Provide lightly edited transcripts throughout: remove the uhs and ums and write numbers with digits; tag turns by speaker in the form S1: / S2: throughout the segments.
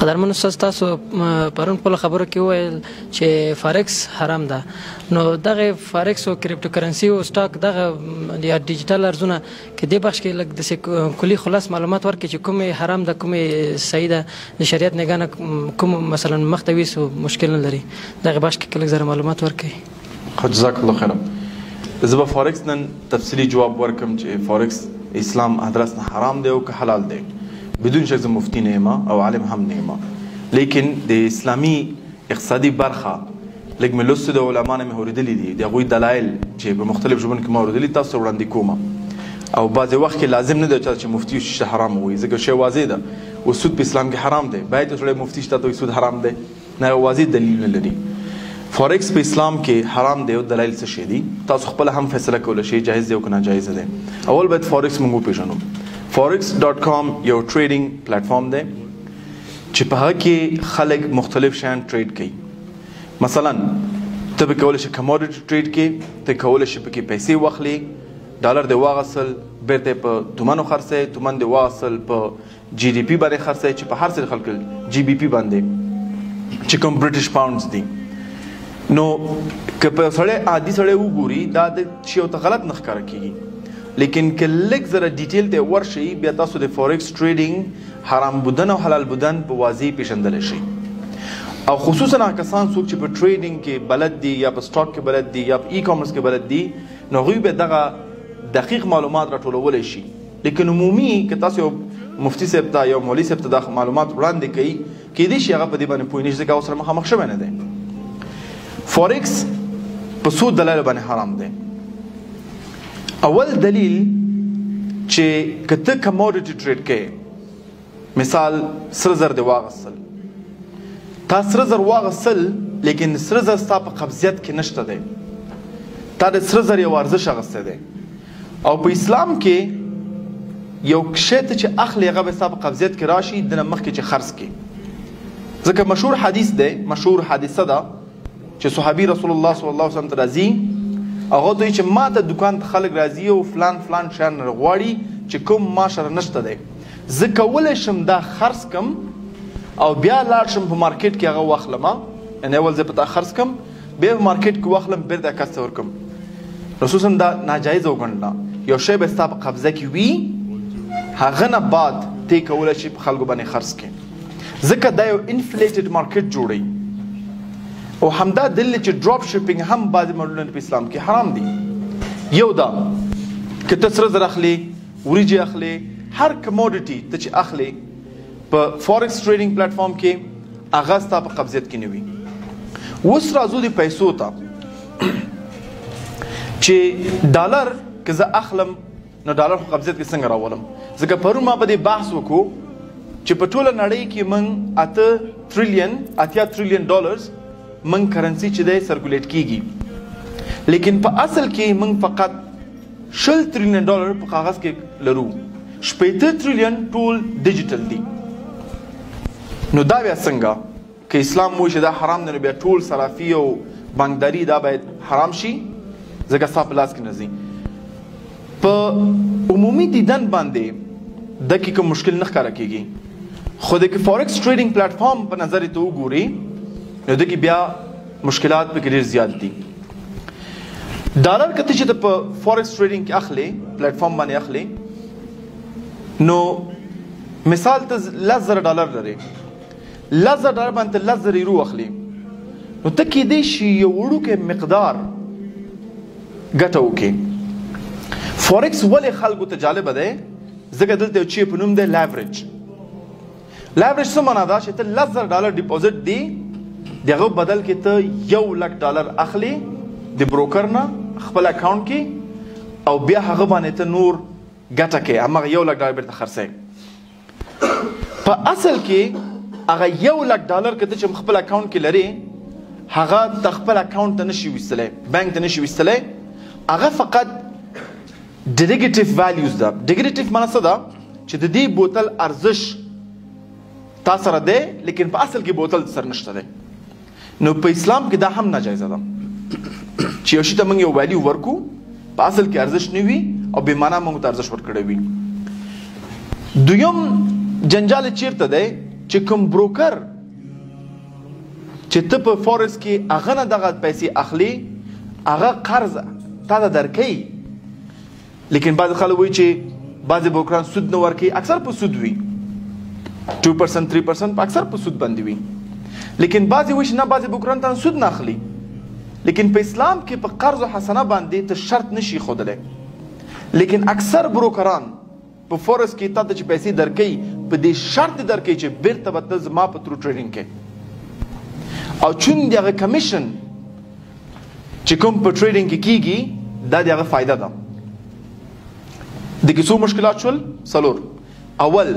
S1: قدرمن استاد، تاسو پرون خپل خبرو کې وویل چې فارکس حرام ده، نو دغه فارکس او crypto currency او stock دغه یا ډیجیټل ارزونه کې دې بخش کې لږ د کلی خلاص معلومات ورکړي چې کومې حرام ده، کومې صحیح ده، د شریعت نګاه نه کوم مثلا مخته ویسو مشکل نه لري، دغه بخش کې لږ زره معلومات ورکړي.
S2: جزاک الله خیرا. زه به فارکس نن تفصیلي جواب ورکم چې فارکس اسلام ادرس نه حرام دی او که حلال دی. بدون شک زه مفتی نه یم او عالم هم نه یم، لیکن د اسلامي اقتصادي برخه لږ مې لوستې د علما نه مې اورېدلي دي، د هغوی دلایل چې په مختلف ژبونو کې ما اورېدلي تاسو وړاندې کوم. او بعضې وخت کې لازم نه دی چې مفتي شي حرام ووایي، ځکه شی واضح ده او سود په اسلام کې حرام دی، باید یو سړی مفتي شي ته وایي سود حرام دی، نه واضح دلیلونه لري. فارکس په اسلام کې حرام دی او دلایل څه شی دي تاسو خپله هم فیصله کولی شئ جایز دی او که ناجایز دی. اول باید فارکس موږ وپېژنو. forex.com یو trading platform دی چې په هغه کې خلک مختلف شیان trade کوي. مثلا ته به کولی شې commodity trade کې، ته کولی شې پکې پیسې واخلې، ډالر دې واغسل بیرته یې په تومنو خرڅوې، تومن دې واغسل په GDP باندې خرڅوې، چې په هر څه خلک GBP باندې چې کوم British pounds دي. نو که په سړی عادي سړی وګوري دا د شی ته غلط نه ښکاره کېږي، لیکن که لږ ذره detail ته ورشئ بیا تاسو د forex trading حرام بودن او حلال بودن په واضح پیژندلی شئ. او خصوصا هغه کسان څوک چې په trading کې بلد دي یا په stock کې بلد دي یا په e-commerce کې بلد دي، نو هغوی به دغه دقیق معلومات راټولولی شي. لیکن عمومي که تاسو یو مفتي صاحب ته یو مولوي صاحب ته دا معلومات وړاندې کوئ، کیدای شي هغه په دې باندې پوه نه شي، ځکه هغه سره مخامخ شوی نه دی. فارکس په څو دلایلو باندې حرام دی. اول دلیل چې که ته commodity trade کوې، مثال سره زر دې واغستل، تا سره زر واغستل لیکن سره زر ستا په قبضیت کې نشته دی، تا د سره زر یو ارزش اخیستی دی، او په اسلام کې یو شی ته چې اخلې هغه به ستا په قبضیت کې راشي دنه مخکې چې خرڅ کړې. ځکه مشهور حدیث دی، مشهور حادثه ده چې صحابي رسول الله صلی الله علیه وسلم ته راځي، هغه ته چې ما ته دوکان ته خلک راځي او فلان فلان شیان غواړي چې کوم ما سره نشته دی، زه کولی شم دا خرڅ کم او بیا لاړ شم په market کې هغه واخلم، یعنې اول زه په تا خرڅ کم بیا په market کې واخلم بیرته کس ته ورکم. رسول صم دا ناجایزه وګڼله. یو شی به ستا په قبضه کې وي، هغه نه بعد ته کولی شي په خلکو باندې خرڅ کړې، ځکه دا یو inflated market جوړوي. او همدا دلیل چې drop shipping هم بعضې ماډلونه په اسلام کې حرام دي. یو دا که ته سره زر اخلې، وریجې اخلې، هر commodity ته چې اخلې په forex trading platform کې هغه ستا په قبضیت کې نه وي. اوس راځو د پیسو ته چې ډالر که زه اخلم نو ډالر خو قبضیت کې څنګه راولم؟ ځکه پرون ما په دې بحث وکړو چې په ټوله نړۍ کې موږ 8 trillion dollars موږ currency چې دی circulate کیږي، لیکن په اصل کې موږ فقط 20 تریلیون ډالر په کاغذ کې لرو، 60 تریلیون ټول ډیجیټل دي. نو دا بیا څنګه که اسلام وایي چې دا حرام دی، نو بیا ټول صرافي او بانکداري دا باید حرام شي، ځکه ستا په لاس کې نه ځي. په عمومي دیدن باندې دا کې کوم مشکل نه ښکاره کیږي، خو د forex trading platform په نظر ته وګوري نو د کې بیا مشکلات پکې ډېر زیات دي. ډالر که ته چې ته په forex trading کې اخلې، پلیټفارم باندې اخلې، نو مثال ته 10,000 ډالر لرې، 10,000 ډالر باندې ته 10,000 یورو اخلې، نو ته کیدای شي یو وړوکی مقدار ګټه وکړې. فارکس ولې خلکو ته جالبه دی؟ ځکه دلته یو چی په نوم دی leverage. leverage څه معنا ده؟ چې ته 10,000 ډالر deposit دی، د هغه بدل کې ته 100,000 ډالر اخلې د broker نه خپل account کې، او بیا هغه باندې ته نور ګټه کوې، هماغه 100,000 ډالر بیرته خرڅوې. په اصل کې هغه 100,000 ډالر که ته چې خپل account کې لرې، هغه ته خپل account ته نشي ویستلی، بانک ته نشي ویستلی، هغه فقط derivative values ده. derivative معنا څه ده؟ چې د دې بوتل ارزش تا سره دی، لیکن په اصل کې بوتل سره نشته دی. نو په اسلام کې دا هم ناجایزه ده چې یو شي ته موږ یو value ورکو، په اصل کې ارزش نه وي او بې معنا موږ ته ارزش ورکړی وي. دویم جنجال چیرته دی؟ چې کوم بروکر چې ته په فارکس کې هغه نه دغه پیسې اخلي، هغه قرض تا ته درکوي. لیکن بعضې خلک وایي چې بعضې بروکران سود نه ورکوي، اکثر په سود وي، 2% 3% په اکثر په سود باندې وي. لیکن بعضې وایي چې نه، بعضې بروکران ته سود نه اخلي. لیکن په اسلام کې په قرض و حسنه باندې ته شرط نشي ښودلی. لیکن اکثر بروکران په فارکس کې تا ته چې پیسې درکوي په دې شرط درکوي چې بیرته به ته زما په through trading کوې، او چون د هغه commission چې کوم په trading کې کیږي دا د هغه فایده ده. د کې څو مشکلات شول؟ څلور. اول،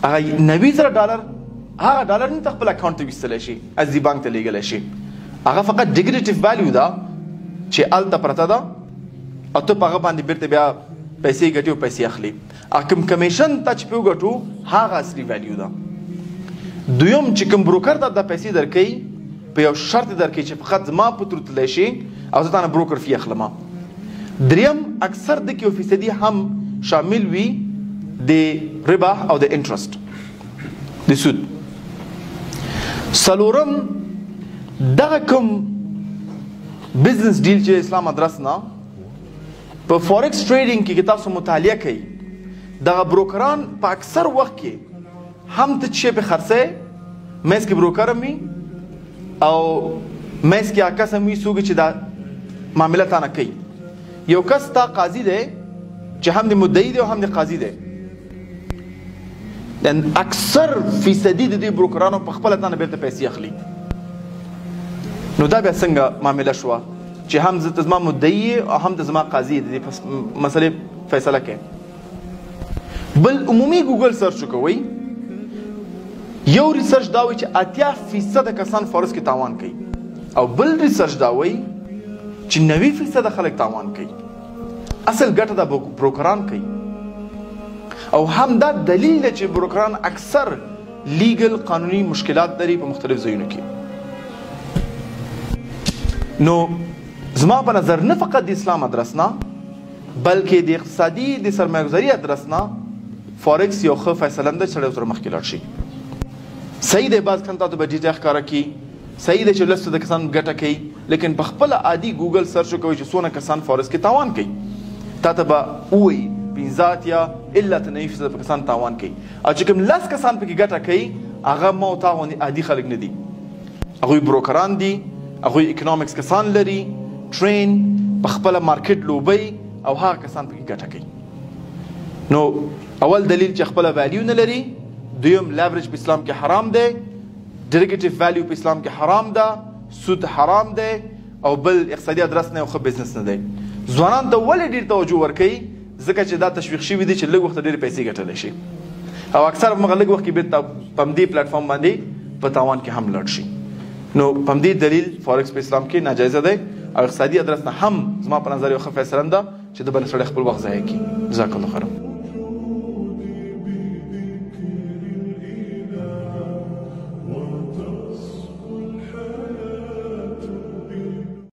S2: هغه 90,000 ډالر هغه ډالر نه ته خپل account ته ویستلی شي، از بانک ته لیږلی شي، هغه فقط derivative value ده چې هلته پرته ده او ته په هغه باندې بیرته بیا پیسې ګټي او پیسې اخلي. هغه کوم commission ته چې پرې وګټو هغه اصلي value ده. دویم، چې کوم broker ته دا پیسې درکوي په یو شرط درکوي چې فقط زما په through تللی شي او زه تا نه broker fee اخلم. دریم، اکثر د کې یو فیصدي هم شامل وي د ربا او د interest، د سود. څلورم، دغه کوم business deal چې اسلام ادرس نه په forex trading کې تاسو مطالعه کوئ، دغه بروکران په اکثر وخت کې هم ته چې په خرڅه مېز کې بروکر هم وي او مېز کې هغه کس هم وي څوک چې دا معامله تا نه کوي. یو کس تا قاضي دی چې هم د مدعي دی او هم د قاضي دی. اکثر فیصدي د دې بروکرانو په خپله تا نه بیرته پیسې اخلي. نو دا بیا څنګه معامله شوه چې هم زه ته زما مدعي او هم ته زما قاضي د دې مسئلې فیصله کوي؟ بل عمومي Google search وکوئ، یو research دا وایي چې 80% کسان فارکس کې تاوان کوي، او بل research دا وایي چې 90% خلک تاوان کوي. اصل ګټه دا بروکران کوي، او هم دا دلیل دی چې بروکران اکثر legal قانوني مشکلات لري په مختلف ځایونو کې. نو زما په نظر نه فقط د اسلام ادرس نه، بلکې د اقتصادي د سرمایهګذاري ادرس نه فارکس یو ښه فیصله ده چې سړی ورسره مخکې لاړ شي. صحیح دی بعض کسان تاسو به ډیټا ښکاره کړي، صحیح دی چې لس د کسان ګټه کوي، لیکن په خپله عادي Google search وکوئ چې څونه کسان فارکس کې تاوان کوي، تا ته به ووایي 85 الا تر 90% کسان تاوان کوي، او چې کوم 10 کسان پکې ګټه کوي هغه ما او تا غوندې عادي خلک نه دي، هغوی بروکران دي، هغوی economics کسان لري، train په خپله market لوبوي، او هغه کسان پکې ګټه کوي. نو اول دلیل چې خپله value نه لري، دویم leverage په اسلام کې حرام دی، derivative value په اسلام کې حرام ده، سود حرام دی، او بل اقتصادي ادرس نه یو ښه business نه دی. ځوانان ته ولې ډېر توجه ورکوي؟ ځکه چې دا تشویق شوي دي چې لږ وخت ډېرې پیسې ګټلی شي، او اکثر په لږ وخت کې بېرته په همدې پلیټفارم باندې په تاوان کې هم لاړ شي. نو په همدې دلیل فارکس په اسلام کې ناجایزه دی، او اقتصادي ادرس نه هم زما په نظر یو ښه فیصله ده چې د بل سړی خپل وخت ضایع کړي. جزاک الله خیرا.